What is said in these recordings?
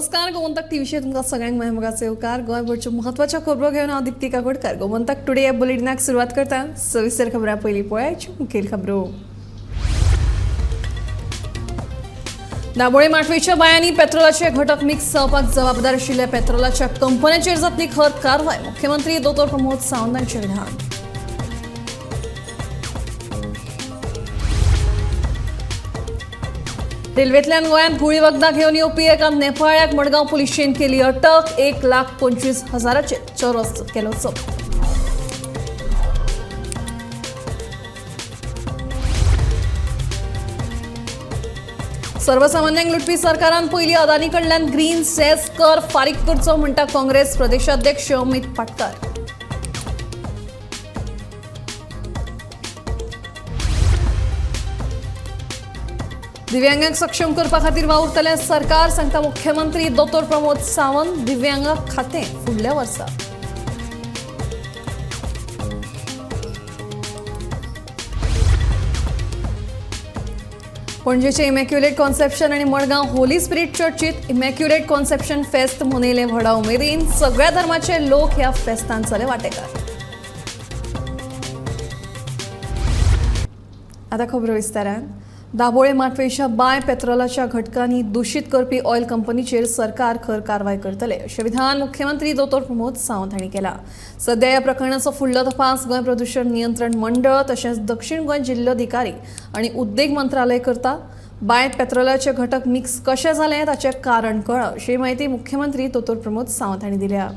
नमस्कार, गोमंतक टीव्हीचेर तुमकां सगळ्यांक माय येवकार. गोंयभरच्यो म्हत्वाच्यो खबरो घेवन हांव दीप्ती काकोडकर गोमंतक टुडे ह्या बुलेटिनाक सुरवात करता. सविस्तर खबरां पयलीं पळयाच्यो मुखेल खबरो. दाबोळे माटवेच्या बायांनी पेट्रोलाचे घटक मिक्स जावपाक जबाबदार आशिल्ल्या पेट्रोलाच्या कंपन्यांचेर जातली खर कारवाय, मुख्यमंत्री दोतोर प्रमोद सावंत हांचें विधान. रेल्वेंतल्यान गोंयांत गुळी वखदां घेवन येवपी एका नेपाळ्याक मडगांव पुलिशेन केली अटक. 1,25,000 चरस केलो जप्त. सर्वसामान्यांक लुटपी सरकारान पयलीं अदानी कडल्यान ग्रीन सेस कर फारीक करचो म्हणटा काँग्रेस प्रदेशाध्यक्ष अमित पाटकार. दिव्यांगांक सक्षम करपा खातीर वावुरतलें सरकार, सांगता मुख्यमंत्री दोतोर प्रमोद सावंत. दिव्यांगांक खातें फुडल्या वर्सा. पणजेचे इमॅक्युलेट कॉन्सेप्शन आनी मडगांव होली स्पिरीट चर्चीत इमॅक्युलेट कॉन्सेप्शन फेस्त मनयलें व्हडा उमेदीन. सगळ्या धर्माचे लोक ह्या फेस्तान जाले वांटेकार. आतां खबरो विस्तारान. दाबोळे माटवेच्या बाय पेट्रोलाच्या घटकांनी दुशीत करपी ऑयल कंपनीचेर सरकार खर कारवाय करतले अशें विधान मुख्यमंत्री दोतोर प्रमोद सावंत हांणी केलां. सध्या ह्या प्रकरणाचो फुडलो तपास गोंय प्रदूशण नियंत्रण मंडळ तशेंच दक्षिण गोंय जिल्लोधिकारी आनी उद्देग मंत्रालय करता. बांयत पेट्रोलाचे घटक मिक्स कशें जालें ताचें कारण कळ्ळां अशी म्हायती मुख्यमंत्री दोतोर प्रमोद सावंत हांणी दिल्या.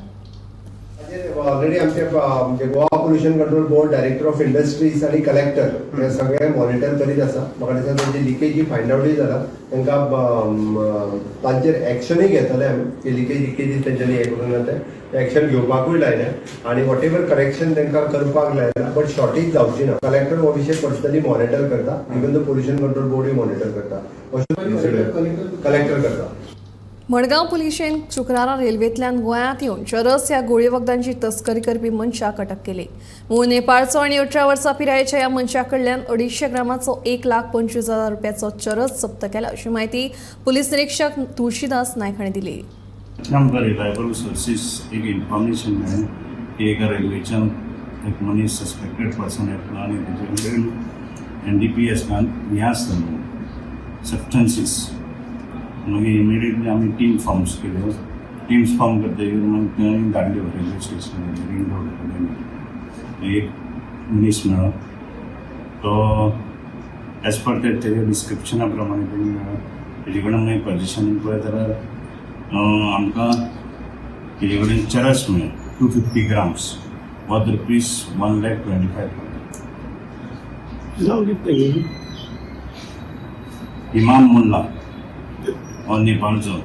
ऑलरेडी आमचे म्हणजे Goa Pollution Control Board, Director of Industries आनी कलेक्टर हे सगळे मॉनिटर करीत आसा. म्हाका दिसता तेंची लिकेजी फायंड आवटूय जाला. तांकां तांचेर एक्शनूय घेतले आमी की लिकेजी तेंच्यांनी हें करूंक ना, तें एक्शन घेवपाकूय लायलें आनी what ever correction तांकां करपाक लायलां, बट शॉर्टेज जावची ना. कलेक्टर हो विशय पर्सनली मॉनिटर करता, even the pollution control बोर्डूय monitor करता, कलेक्टर करता. मडगांव पुलिशेन शुक्रारा रेल्वेंतल्यान गोंयांत येवन चरस ह्या गोळी वखदांची तस्करी करपी मनशाक अटक केली. मूळ नेपाळचो आनी 18 वर्सां पिरायेच्या ह्या मनशा कडल्यान 250 ग्रामाचो 1,25,000 रुपयाचो चरस जप्त केला अशी म्हायती पुलीस निरीक्षक तुळशीदास नायक हांणी दिली. आमकां रिलायबल सोर्सीस एक इन्फॉर्मेशन मेळ्ळें की एका रेल्वेच्यान एक मनीस सस्पेक्टेड पर्सन येतलो आनी तेजे कडेन एनडीपीएसान हें आसतलो सबस्टन्सीस. मागीर इमिडिएटली आमी टीम फॉर्म्स केल्यो. टिम्स फॉर्म करतकीर मागीर थंय धाडल्यो रेल्वे स्टेशन रिंग रोड कडेन. एक मनीस मेळ्ळो, तो एज पर ते तेज्या डिस्क्रिप्शना प्रमाणे तेणी मेळ्ळो. तेजे कडेन मागीर पजेशन पळयत जाल्यार आमकां तेजे कडेन चरस मेळ्ळें 250 grams worth ₹1,25,000. नाव कितें? इमाम मुल्ला हो नेपाळचो,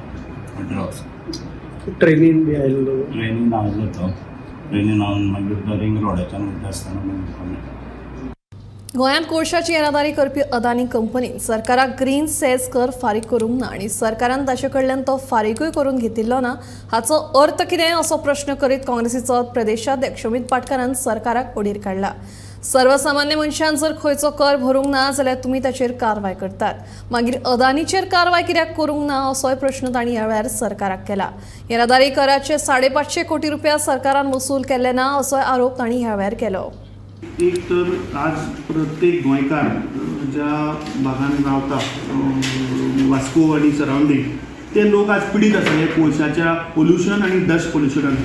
18 वर्सां. ट्रेनीन बी आयिल्लो? ट्रेनीन आयलो तो. ट्रेनीन आवन मागीर तो रिंग रोडाच्यान वयता आसतना मागीर मेळ्ळो. गोंयांत कोळशाची येरादारी करपी अदानी कंपनीन सरकाराक ग्रीन सेस कर फारीक करूंक ना आनी सरकारान ताचे कडल्यान तो फारीकूय करून घेतिल्लो ना, हाचो अर्थ कितें असो प्रश्न करीत काँग्रेसीचो प्रदेशाध्यक्ष अमित पाटकारान सरकाराक ओडीर काडला. सर्वसामान्य मनशान जर खंयचो कर भरूंक ना जाल्यार तुमी ताचेर कारवाय करतात, मागीर अदानीचेर कारवाय कित्याक करूंक ना असोय प्रश्न तांणी ह्या वेळार सरकाराक केला. येरादारी कराचे 550 कोटी रुपया सरकारान वसूल केल्ले ना असोय आरोप तांणी ह्या वेळार केलो. एक तर आज प्रत्येक गोंयकार ज्या भागान रावता, वास्को आनी सरावंडींग, ते लोक आज पिडीत आसा हे कोळशाच्या पोल्युशन आनी डस्ट पोल्युशनान.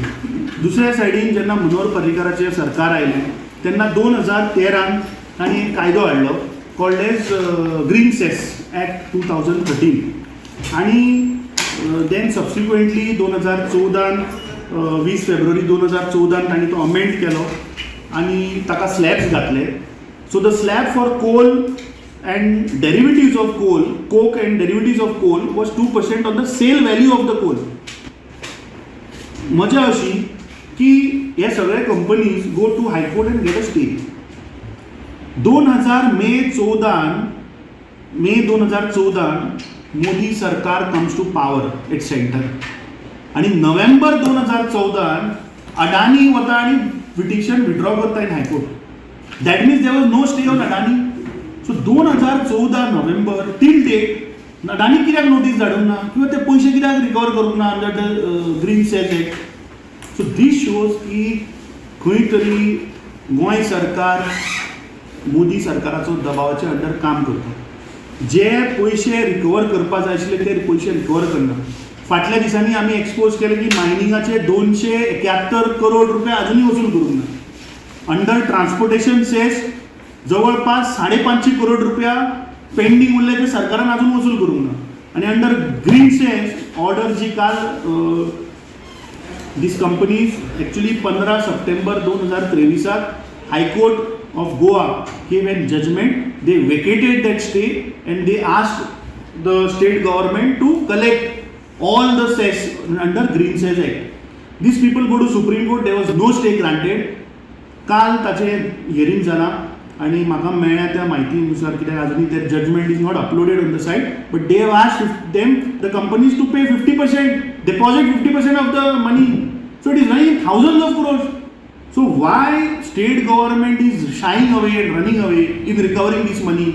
दुसऱ्या सायडीन जेन्ना मनोहर पर्रीकाराचें सरकार आयलें तेन्ना 2013न तांणी एक कायदो हाडलो called as Green Cess Act 2013 आनी then subsequently 2014न, 20 फेब्रुवारी 2014न तांणी तो अमेंड केलो आनी ताका स्लॅब्स घातले. So the slab for coal and derivatives of coal, coke and derivatives of coal, was 2% on the sale value of the coal. मजा अशी की हे सगळे companies go to High Court and get a stay. दोन हजार मे चवदान मे 2014न मोदी सरकार comes to power at centre आनी नोव्हेंबर 2014न अडानी वता आनी पिटिशन विड्रॉ करता in High Court. That means there was no stay on Adani. So 2014 November till date अडानीक कित्याक notice धाडूंक ना किंवा ते पयशे कित्याक रिकवर करूंक ना under the green cess act? So this shows की खंय तरी गोंय सरकार मोदी सरकाराचो दबावाच्या अंडर काम करता. जे पयशे रिकवर करपा जाय आशिल्ले ते पयशे रिकवर करना. फाटल्या दिसांनी आमी एक्सपोज केले की मायनिंगाचे 271 करोड रुपया अजुनूय वसूल करूंक ना. अंडर ट्रान्सपोर्टेशन सेस जवळपास 550 करोड रुपया पेंडींग उरले, ते सरकारान अजून वसूल करूंक ना. आनी अंडर ग्रीन सेस ऑर्डर जी काल these companies actually 15 September 2023 आक High Court of Goa gave an judgment. They vacated that stay and they asked the state government to collect all the cess under Green Cess Act. These people go to Supreme Court. There was no stay granted. काल ताचें hearing जालां आनी म्हाका मेळ्ळ्या त्या म्हायती नुसार, कित्याक अजुनूय ते judgment is not uploaded on the site, but they have asked them, the companies, to pay 50% deposit, 50% of the money. So it is running thousands of crores. So why state government is shying away and running away in recovering this money?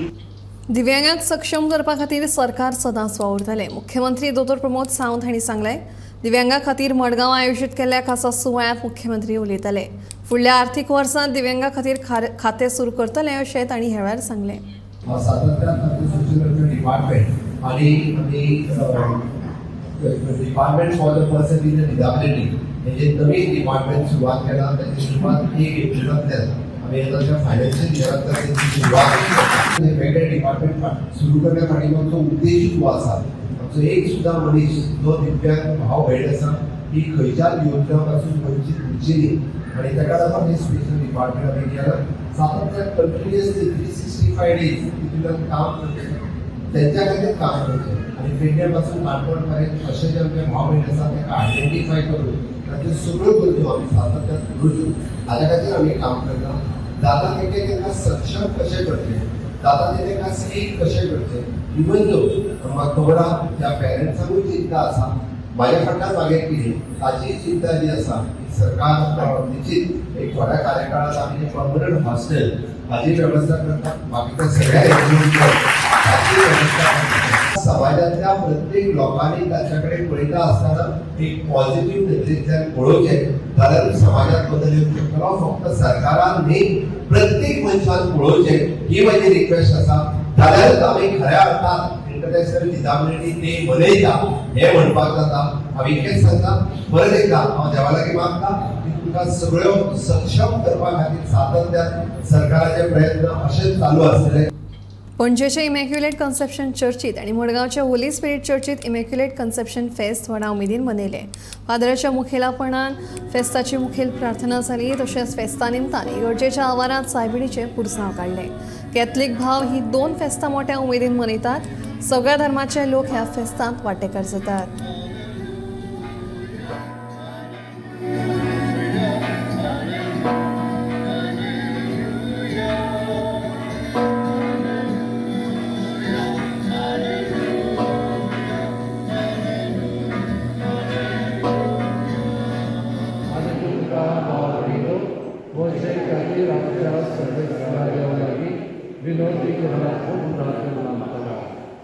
दिव्यांगांक सक्षम करपा खातीर सरकार सदांच वावुरतलें, मुख्यमंत्री दोतोर प्रमोद सावंत हांणी सांगलें. दिव्यांगा खातीर मडगांव आयोजीत केल्ल्या खासा सुवाळ्यांत मुख्यमंत्री उलयताले. फुडल्या आर्थीक वर्सांत दिव्यांगा खातीर खातें सुरू करतले अशें तांणी ह्या वेळार सांगलें. सातत्यान आमचे सोशल वेलफेअर डिपार्टमेंट आणि आमी department for the person with disability हे जे नवीन डिपार्टमेंट सुरवात केला, त्याची सुरवात 1 एप्रिलांतल्यान आमी आतां फायनान्शियल इयरांतल्यान तेची सुरवात केली. वेगळे डिपार्टमेंट सुरू करण्या फाटी आमचो उद्देश जो आसा, आमचो एक सुद्दां मनीस जो दिव्यांग भाव भयण आसा ही खंयच्याच योजना पासून वंचीत उरची न्ही आनी ताका लागून हे स्पेशल डिपार्टमेंट आमी केलां. सातत्यान कंटिन्युअसली 365 डेज तितूंतल्यान काम करचें, त्यांच्या खातीर काम करचें आनी पेडणे पासून काणकोण पर्यंत अशे जे आमचे भाव भयण आसा तांकां आयडेंटिफाय करून तांच्यो सगळ्यो गरजो आमी सातत्यान पुरोवच्यो, हाज्या खातीर आमी काम करता. जाता तितकें तांकां सक्षम कशें करचें, जाता तें तांकां स्कील कशें करचें. इवन दो म्हाका खबर आहा, ज्या पेरंट्सांकूय चिंता आसा, म्हाज्या फाटल्यान मागीर कितें ताची चिंता जी आसा ती सरकार निश्चित एक थोड्या कार्यकाळात आमी परमनंट हॉस्टेल हाजी वेवस्था करता, बाकीच्या सगळ्या एनजीओ ताची वेवस्था करता. समाजातल्या प्रत्येक लोकांनी ताच्या कडेन पळयता आसतना एक पॉझिटिव्ह नदरेंतल्यान पळोवचें जाल्यार समाजात बदल येवंक शकतलो. फक्त सरकारान न्ही, प्रत्येक मनशान पळोवचें ही म्हाजी रिक्वेस्ट आसा. जाल्यारच आमी खऱ्या अर्थान इंटरनॅशनल डिजाबिलिटी डे मनयता हें म्हणपाक जाता. हांव इतकेंच सांगता. परत एकदा हांव देवा लागीं मागता की तुमकां सगळ्यो सक्षम करपा खातीर सातत्यान सरकाराचे प्रयत्न अशेच चालू आसतले. पणजेचे इमॅक्युलेट कन्सेप्शन चर्चीत आनी मडगांवच्या होली स्पिरीट चर्चीत इमॅक्युलेट कन्सेप्शन फेस्त व्हडा उमेदीन मनयलें. फादराच्या मुखेलपणान फेस्ताची मुखेल प्रार्थना जाली. तशेंच फेस्ता निमतान इगर्जेच्या आवारांत सायबिणीचें पुरसांव काडलें. कॅथलीक भाव ही दोन फेस्तां मोठ्या उमेदीन मनयतात. सगळ्या धर्माचे लोक ह्या फेस्तांत वांटेकार जातात. आनी तुमकां भाव भयणीनो, म्हजे खातीर आमच्या सर्वेस्परा देवा लागीं विनंती करपाक प्रार्थना मागता.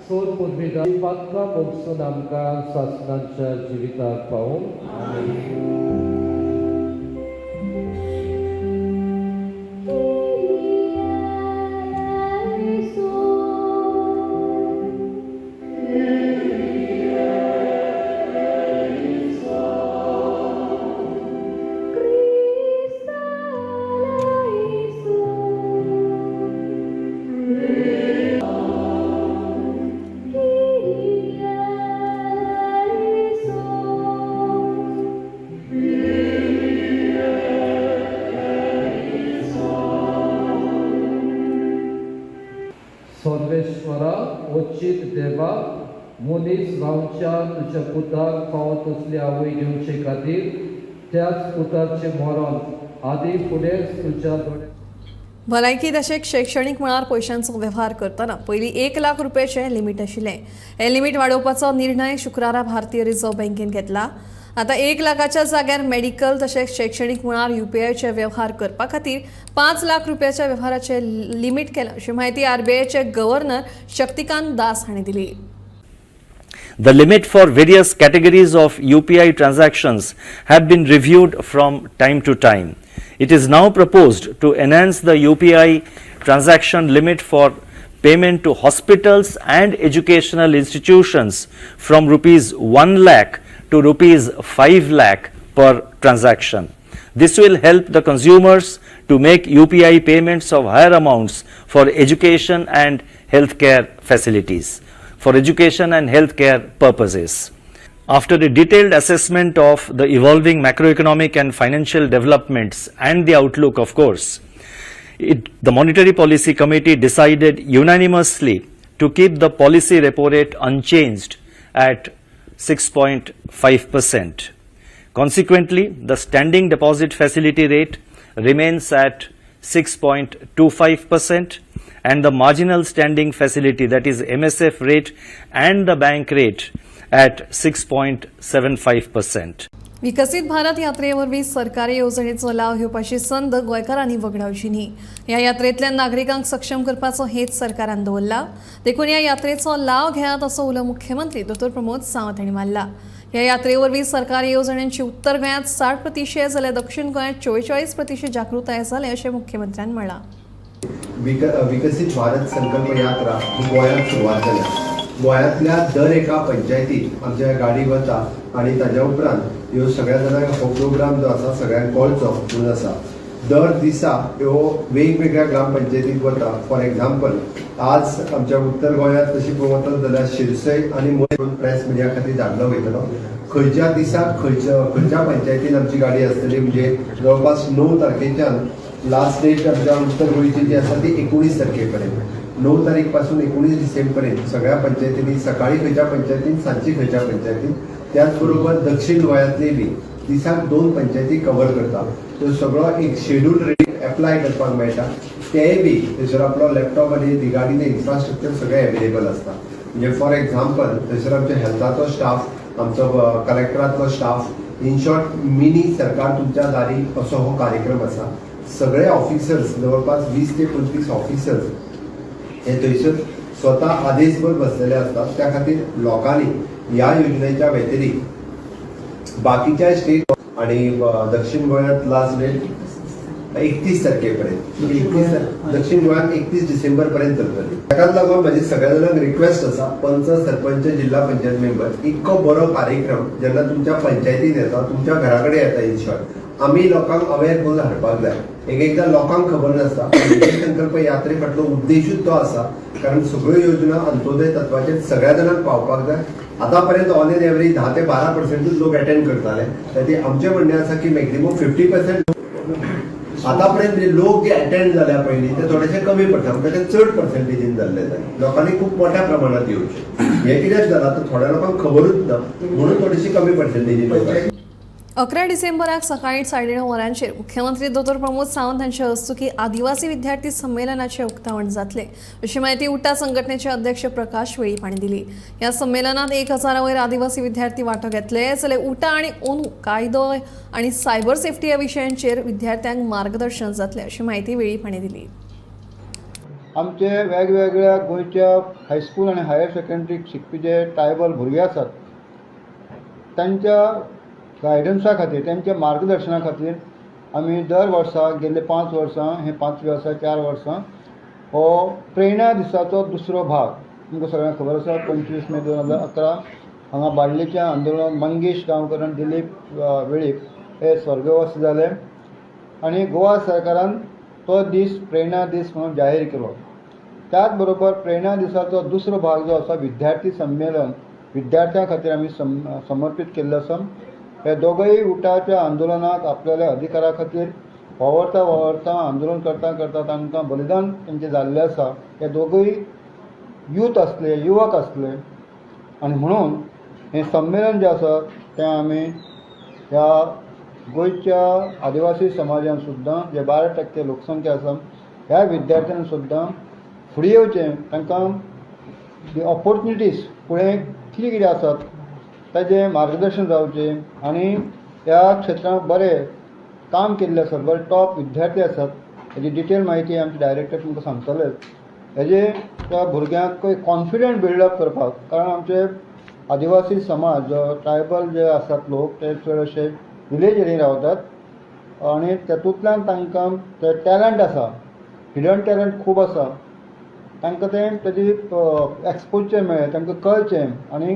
सोद पुदविदा पातकां भोगसून आमकां सासणाच्या जिविताक पावूं. आमेन. सर्वेश्वरा, वचीत देवा, मनीस जावच्या तुज्या पुताक फावो तसली आवय घेवचे खातीर त्याच पुताचें मरण आदी फुडेंच तुज्या दोळ्या भलायकी तशेंच शैक्षणीक मळार पयशांचो वेव्हार करतना पयलीं 1 लाख रुपयाचें लिमीट आशिल्लें. हें लिमीट वाडोवपाचो निर्णय शुक्रारा भारतीय रिझर्व्ह बँकेन घेतला. आतां 1 लाखाच्या जाग्यार मेडिकल तशेंच शैक्षणीक मळार युपीआयचे वेव्हार करपा खातीर 5 लाख रुपयाच्या वेव्हाराचें लिमीट केलां, अशी म्हायती आरबीआयचे गव्हर्नर शक्तिकांत दास हांणी दिली. The limit for various categories of UPI transactions have been reviewed from time to time. It is now proposed to enhance the UPI transaction limit for payment to hospitals and educational institutions from rupees 1 lakh to rupees 5 lakh per transaction. This will help the consumers to make UPI payments of higher amounts for education and healthcare facilities, for education and healthcare purposes. After a detailed assessment of the evolving macroeconomic and financial developments and the outlook, of course, the Monetary Policy Committee decided unanimously to keep the policy repo rate unchanged at 6.5%. Consequently, the standing deposit facility rate remains at 6.25% and the marginal standing facility, that is MSF rate, and the bank rate at 6.75%. विकसित भारत यात्रेवरवीं सरकारी येवजणेचो लाव घेवपाची संद गोंयकारांनी वगडावची न्ही. ह्या यात्रेंतल्यान नागरिकांक सक्षम करपाचो हेत सरकारान दवरला, देखून ह्या यात्रेचो लाव घेयात असो उलो मुख्यमंत्री दोतोर प्रमोद सावंत हांणी मारला. ह्या यात्रेवरवीं सरकारी येवजण्यांची उत्तर गोंयांत 60% जाल्यार दक्षिण गोंयांत 44% जागृताय जाले अशें मुख्यमंत्र्यान म्हणलां. विकसीत भारत संकल्प यात्रा ही गोंयांत सुरवात जाल्या. गोंयांतल्या दर एका पंचायतीत आमच्या गाडी वता आनी ताज्या उपरांत ह्यो सगळ्या जाणांक हो प्रोग्राम जो आसा सगळ्यांक कळचो म्हणून आसा. दर दिसा ह्यो वेगवेगळ्या ग्रामपंचायतीत वता. फॉर एग्जाम्पल, आज आमच्या उत्तर गोंयांत तशी पळोवंक वचत जाल्यार शिरसय आनी मोय प्रेस मिडिया खातीर धाडलो वयतलो. खंयच्या दिसाक खंयच्या खंयच्या पंचायतीन आमची गाडी आसतली, म्हणजे जवळपास 9 तारखेच्यान लास्ट डेट आमच्या उत्तर गोंयची जी आसा ती 19 तारखे पर्यंत. 9 तारीख पासून 19 डिसेंबर पर्यंत सगळ्या पंचायतींनी, सकाळी खंयच्या पंचायतीन, सांजची खंयच्या पंचायतीन. त्याच बरोबर दक्षिण गोंयांतली बी दिसाक दोन पंचायती कवर करता. त्यो सगळो एक शेड्यूल रेडी एप्लाय करपाक मेळटा. तेय बी थंयसर आपलो लॅपटॉप आनी रिगार्डींग the infrastructure सगळें एवेलेबल आसता. म्हणजे फॉर एक्झाम्पल, थंयसर आमच्या हेल्थाचो स्टाफ, आमचो कलेक्टरांतलो स्टाफ, इन शॉर्ट मिनी सरकार तुमच्या दारी असो हो कार्यक्रम आसा. सगळे ऑफिसर्स, जवळपास 20 ते 25 ऑफिसर्स हे थंयसर स्वता आदेशभर बसलेले असतात. त्या खातीर लोकांनी ह्या योजनेच्या व्यतिरिक्त बाकीच्या स्टेट आणि दक्षिण गोंयांत लास्ट डेट 31 तारखेपर्यंत, 31, दक्षिण गोंयांत 31 डिसेंबर पर्यंत चलतली. ताकाच लागून म्हजी सगळ्या जाणांक रिक्वेस्ट आसा, पंच, सरपंच, जिल्हा पंचायत मेंबर, इतको बरो कार्यक्रम जेन्ना तुमच्या पंचायतीन येता, तुमच्या घरा कडेन येता, इन शॉर्ट आमी लोकांक अवेर करून हाडपाक जाय. एक एकदां लोकांक खबर नासता. विजय संकल्प यात्रे फाटलो उद्देशूच तो आसा, कारण सगळ्यो योजना अंत्योदय तत्वाचेर सगळ्या जाणांक पावपाक जाय. आतां पर्यंत ऑन एन एवरेज 10 ते 12 पर्सेंटूच लोक अटेंड करताले. ते आमचें म्हणणें आसा की मॅक्झिमम 50%. आतापर्यंत जे लोक जे अटेंड जाल्या पयलीं ते थोडेशे कमी पडटा, म्हणजे ते चड पर्सेंटेजीन जाल्ले जाय. लोकांनी खूब मोठ्या प्रमाणात येवचें. हें कित्याक जालां तर थोड्या लोकांक खबरूच ना म्हणून थोडीशी कमी पर्सेंटेजीन लोक आसा. 11 डिसेंबराक सकाळी 9:30 वरांचेर मुख्यमंत्री दोतोर प्रमोद सावंत हांचे हस्तुकीं आदिवासी विद्यार्थी संमेलनाचें उक्तावण जातलें अशी म्हायती उटा संघटनेचे अध्यक्ष प्रकाश वेळीप हांणी दिली. ह्या संमेलनात 1000 वयर आदिवासी विद्यार्थी वांटो घेतले जाल्यार उटा आनी ओनू कायदो आनी सायबर सेफ्टी ह्या विशयांचेर विद्यार्थ्यांक मार्गदर्शन जातलें अशी म्हायती वेळीप हांणी दिली. आमचे वेगवेगळ्या गोंयच्या हायस्कूल आनी हायर सेकंडरीक शिकपी जे ट्रायबल भुरगे आसात, तांच्या गायडन्सा खातीर, तांच्या मार्गदर्शना खातीर आमी दर वर्सा गेल्ले 5 वर्सां, हे पांचवे वर्सा, 4 वर्सां हो प्रेरणा दिसाचो दुसरो भाग. तुमकां सगळ्यांक खबर आसा, 25 मे 2011 हांगा बाळ्ळीच्या आंदोलनात मंगेश गांवकर आनी दिलीप वेळीप हे स्वर्गवासी जाले आनी गोवा सरकारान तो दीस प्रेरणा दीस म्हणून जाहीर केलो. त्याच बरोबर प्रेरणा दिसाचो दुसरो भाग जो आसा, विद्यार्थी संमेलन, विद्यार्थ्यां खातीर आमी समर्पीत केल्लो आसा. हे दोगूय उटाच्या आंदोलनात आपल्याल्या अधिकारा खातीर वावरता वावरता, आंदोलन करता करता तांकां बलिदान तांचें जाल्लें आसा. हे दोगूय यूथ आसले, युवक आसले आनी म्हणून हें संमेलन जें आसा तें आमी ह्या गोंयच्या आदिवासी समाजान सुद्दां, जे 12% लोकसंख्या आसा, ह्या विद्यार्थ्यांनी सुद्दां फुडें येवचें, तांकां ऑपॉर्चुनिटीज फुडें कितें कितें आसात ताजें मार्गदर्शन जावचें आनी ह्या क्षेत्रांत बरें काम केल्लें आसात, बरे टॉप विद्यार्थी आसात, हेजी डिटेल म्हायती आमचे डायरेक्टर तुमकां सांगतले. हेजे त्या भुरग्यांक कॉन्फिडंट बिल्डअप करपाक, कारण आमचे आदिवासी समाज जो ट्रायबल जे आसात लोक ते चडशे विलेज एरियेन रावतात आनी तातूंतल्यान तांकां ते टॅलंट आसा, हिडन टॅलंट खूब आसा, तांकां तें तेजी एक्सपोजर मेळ्ळें, तांकां कळचें आनी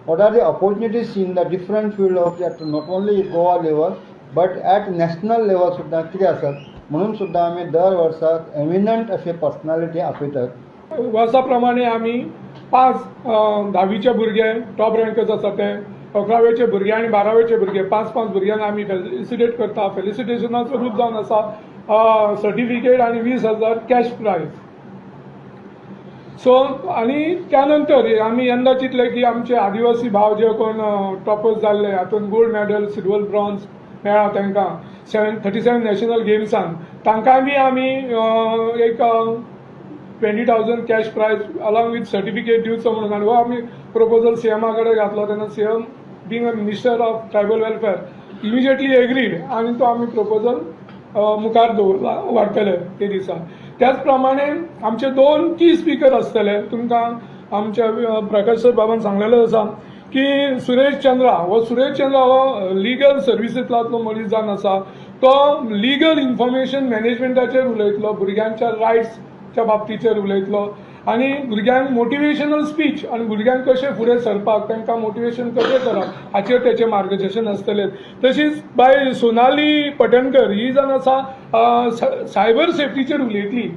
what are the opportunities in the different field of not only Goa level but at national level सुद्दां कितें आसात म्हणून सुद्दां आमी दर वर्साक एमिनंट अशे पर्सनालिटी आपयतात. वर्सा प्रमाणे आमी पांच धावीचे भुरगे टॉप रँकर्स आसा, ते 11वेचे भुरगे आनी 12वेचे भुरगे, पांच पांच भुरग्यांक आमी फेलिसिटेट करता. फेलिसिटेशनाचो रूप जावन आसा सर्टिफिकेट आनी 20,000 कॅश प्रायज. सो आनी त्या नंतर आमी यंदा चिंतलें की आमचे आदिवासी भाव जे कोण टॉपर्स जाल्ले, हातूंत गोल्ड मॅडल, सिल्वर, ब्रॉन्ज मेळ्ळा तांकां 737 नॅशनल गेम्सान, तांकांय बी आमी एक 20,000 cash prize along with certificate दिवचो म्हणून. आनी हो आमी प्रपोजल सीएमा कडेन घातलो तेन्ना CM, being a minister of tribal welfare, immediately agreed आनी तो आमी प्रपोजल मुखार दवरला, व्हरतले ते दिसा. त्याच प्रमाणे आमचे दोन की स्पिकर आसतले. तुमकां आमच्या प्रकाश सर बाबान सांगलेलें आसा की सुरेश चंद्रा हो, सुरेश चंद्रा हो लिगल सर्विसींतलो मनीस जावन आसा. तो लिगल इन्फॉर्मेशन मॅनेजमेंटाचेर उलयतलो, भुरग्यांच्या रायट्सच्या बाबतीचेर उलयतलो आनी भुरग्यांक मोटिवेशनल स्पीच आनी भुरग्यांक कशें फुडें सरपाक, तांकां मोटिवेशन कशें करप हाचेर तेचें मार्गदर्शन आसतलें. तशीच बाय सोनाली पटणकर ही जावन आसा सायबर सेफ्टीचेर उलयतली.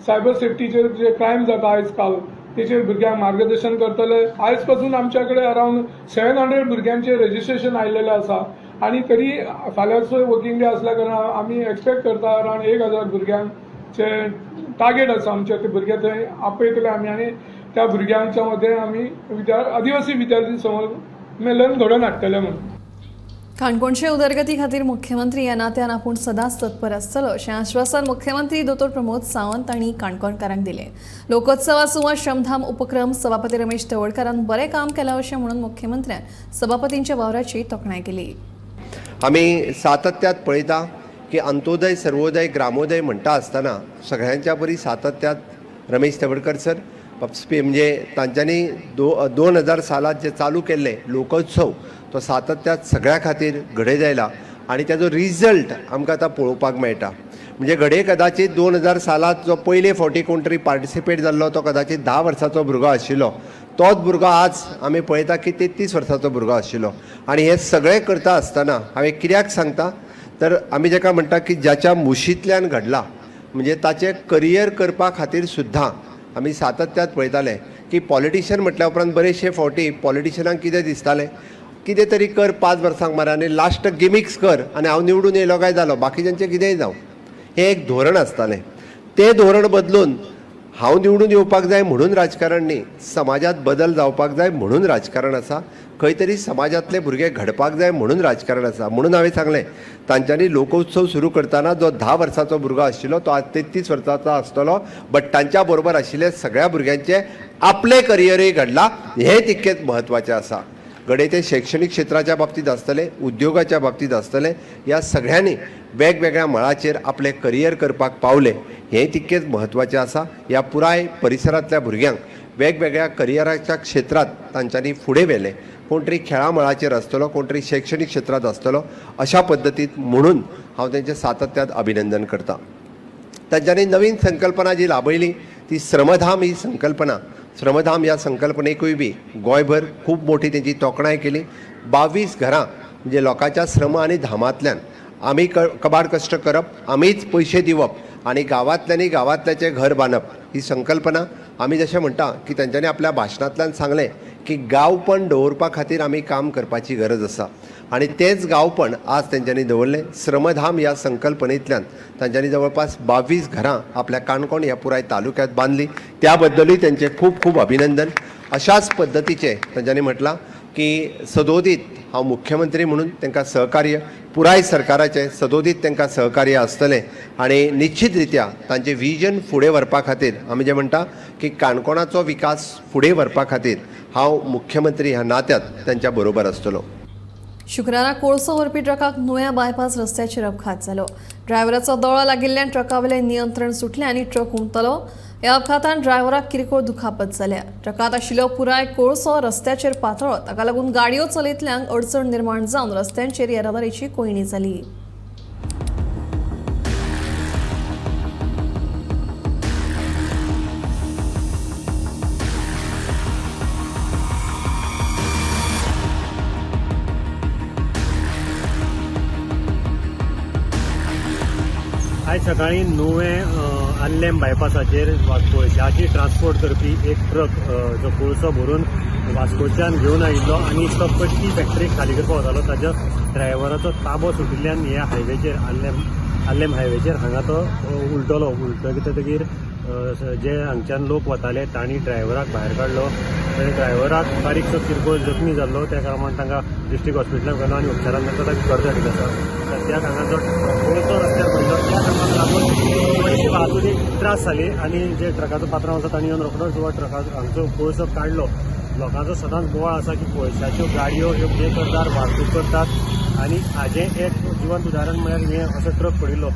सायबर सेफ्टीचेर जे क्रायम जाता आयज काल तेचेर भुरग्यांक मार्गदर्शन करतले. आयज पासून आमच्या कडेन अरावंड 700 भुरग्यांचें रजिस्ट्रेशन आयलेलें आसा आनी तरी फाल्यांचो वर्किंग डे आसल्या कारणान आमी एक्सपेक्ट करता अरावंड 1000 भुरग्यांचे टार्गेट आसा आमचे. ते भुरगे थंय आपयतले आमी आनी त्या भुरग्यांच्या मदें आमी आदिवासी विद्यार्थी संमेलन घडोवन हाडटले म्हणून. काणकोणचे उदरगती खातीर मुख्यमंत्री ह्या नात्यान आपूण सदांच तत्पर आसतलो अशें आश्वासन मुख्यमंत्री दोतोर प्रमोद सावंत हांणी काणकोणकारांक दिलें. लोकोत्सवा सुवात श्रमधाम उपक्रम सभापती रमेश तवडकारान बरें काम केलां अशें म्हणून मुख्यमंत्र्यान सभापतींच्या वावराची तोखणाय केली. आमी सातत्यात पळयता की अंत्योदय, सर्वोदय, ग्रामोदय म्हणटा आसतना सगळ्यांच्या बरी सातत्यात रमेश तवडकर सर म्हणजे तांच्यांनी 2000 सालात जे चालू केल्ले लोकोत्सव तो सातत्यात सगळ्या खातीर घडयत आयला आनी ताजो रिजल्ट आमकां आतां पळोवपाक मेळटा. म्हणजे घडये कदाचीत 2000 सालात जो पयले फावटी कोण तरी पार्टिसिपेट जाल्लो तो कदाचीत 10 वर्साचो भुरगो आशिल्लो, तोच भुरगो आज आमी पळयता की 33 वर्साचो भुरगो आशिल्लो. आनी हें सगळें करता आसतना हांवें कित्याक सांगता तर आमी जेका म्हणटा की ज्याच्या मुशींतल्यान घडला, म्हणजे ताचें करियर करपा खातीर सुद्दां आमी सातत्यात पळयताले की पॉलिटिशियन म्हटल्या उपरांत बरेचशे फावटी पॉलिटिशियनांक कितें दिसतालें, कितें तरी कर 5 वर्सांक मरे आनी लास्ट गिमिक्स कर आनी हांव निवडून येयलो काय जालो, बाकीच्यांचें कितेंय जावं. हें एक धोरण आसतालें. तें धोरण बदलून हांव निवडून येवपाक जाय म्हणून राजकारण न्ही, समाजात बदल जावपाक जाय म्हणून राजकारण आसा, खंय तरी समाजांतले भुरगे घडपाक जाय म्हणून राजकारण आसा. म्हणून हांवें सांगलें, तांच्यांनी लोकोत्सव सुरू करतना जो 10 वर्साचो भुरगो आशिल्लो तो आज 33 वर्साचो आसतलो, बट तांच्या बरोबर आशिल्ले सगळ्या भुरग्यांचे आपलें करियरूय घडलां, हें तितकेंच म्हत्वाचें आसा. घडये ते शैक्षणीक क्षेत्राच्या बाबतींत आसतलें, उद्योगाच्या बाबतींत आसतलें, ह्या सगळ्यांनी वेगवेगळ्या मळाचेर आपलें करियर करपाक पावले, हें तितकेंच म्हत्वाचें आसा. ह्या पुराय परिसरांतल्या भुरग्यांक वेगवेगळ्या करियराच्या क्षेत्रांत तांच्यांनी फुडें व्हेलें. कोण तरी खेळा मळाचेर आसतलो, कोण तरी शैक्षणीक क्षेत्रांत आसतलो, अशा पद्दतीन, म्हणून हांव तेंचें सातत्यात अभिनंदन करता. तांच्यांनी नवीन संकल्पना जी लाबयली ती श्रमधाम ही संकल्पना. श्रमधाम ह्या संकल्पनेकूय बी गोंयभर खूब मोठी तेंची तोखणाय केली. 22 घरां म्हणजे लोकांच्या श्रम आनी धामांतल्यान आमी कबाड कश्ट करप, आमीच पयशे दिवप आनी गांवांतल्यांनी गांवांतल्याचें घर बांदप ही संकल्पना. आमी जशें म्हणटा की तेंच्यांनी आपल्या भाशणांतल्यान सांगलें की गांवपण दवरपा खातीर आमी काम करपाची गरज आसा आनी तेंच गांवपण आज तेंच्यांनी दवरलें. श्रमधाम ह्या संकल्पनेंतल्यान तांच्यांनी जवळपास 22 घरां आपल्या काणकोण ह्या पुराय तालुक्यांत बांदली, त्या बद्दलूय तेंचें खूब खूब अभिनंदन. अशाच पद्दतीचें तांच्यांनी म्हटलां की सदोदीत हांव मुख्यमंत्री म्हणून तांकां सहकार्य, पुराय सरकाराचें सदोदीत तांकां सहकार्य आसतलें आनी निश्चित रित्या तांचें विजन फुडें व्हरपा खातीर, आमी जें म्हणटा की काणकोणाचो विकास फुडें व्हरपा खातीर हांव मुख्यमंत्री ह्या नात्यात तांच्या बरोबर आसतलो. शुक्रारा कोळसो व्हरपी ट्रकाक नुव्या बायपास रस्त्याचेर अपघात जालो. ड्रायव्हराचो दोळो लागिल्ल्यान ट्रकावेलें नियंत्रण सुटलें आनी ट्रक हुमटलो. ह्या अपघातान ड्रायव्हराक किरकोळ दुखापत जाल्या. ट्रकांत आशिल्लो पुराय कोळसो रस्त्याचेर पातळ्ळो. ताका लागून गाडयो चलयतल्यांक अडचण निर्माण जावन रस्त्यांचेर येरादारीची कोंयडी जाली. आयज सकाळीं 9 आल्लेम बायपासाचेर कोळशाची ट्रान्सपोर्ट करपी एक ट्रक जो कोळसो भरून वास्कोच्यान घेवन आयिल्लो आनी तो कट्टी फॅक्टरीक खाली करपाक वतालो, ताच्या ड्रायव्हराचो ताबो सुटिल्ल्यान ह्या हायवेचेर आल्लेम हायवेचेर हांगा तो उलटलो. उलटतकीर जे हांगच्यान लोक वताले तांणी ड्रायव्हराक भायर काडलो आनी ड्रायव्हराक बारीकसो किरकोळ जखमी जाल्लो. त्या प्रमाण तांकां डिस्ट्रिक्ट हॉस्पिटलाक व्हेलो आनी उपचारान तांकां ताका घर धाडिल्लो आसा. सद्याक हांगा जो कोळसो रस्त्यार पडिल्लो त्या कामाक लागून थोडीशी वाहतुकीक त्रास जाली आनी जे ट्रकाचो पात्रांव आसा तांणी येवन रोखडोच हो ट्रकाचो हांगचो कोळसो काडलो. लोकांचो सदांच बोवाळ आसा की कोळशाच्यो गाडयो ह्यो बेकरदार वाहतूक करतात आनी हाजें एक जिवंत उदाहरण म्हळ्यार हें असो ट्रक पडिल्लो,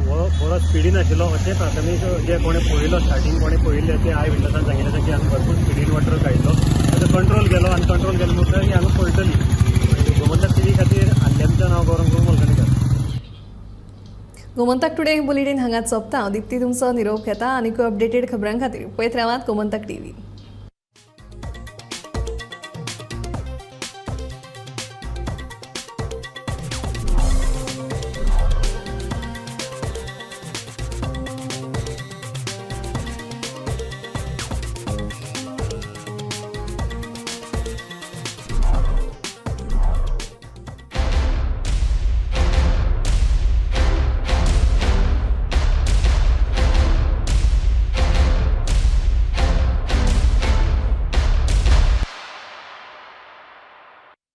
हो बरो स्पिडीन आशिल्लो अशें प्राथमीक जे कोणें पळयलो स्टार्टींग कोणें पळयल्लें ते I विटनसान सांगिल्लें की हांगा भरपूर स्पिडीन हो ट्रक आयिल्लो, ताचो कंट्रोल गेलो आनी कंट्रोल गेलो म्हणटकीर हांगा पळटली. गोमंतक टीव्ही खातीर आल्लेमच्यान हांव गौरंग मलकणीकर. गोमंतक टुडे बुलेटीन हांगा सोंपता. हांव दीप्ती तुमचो निरोप घेता आनीक अपडेटेड खबरां खातीर पळयत रावात गोमंतक टीव्ही.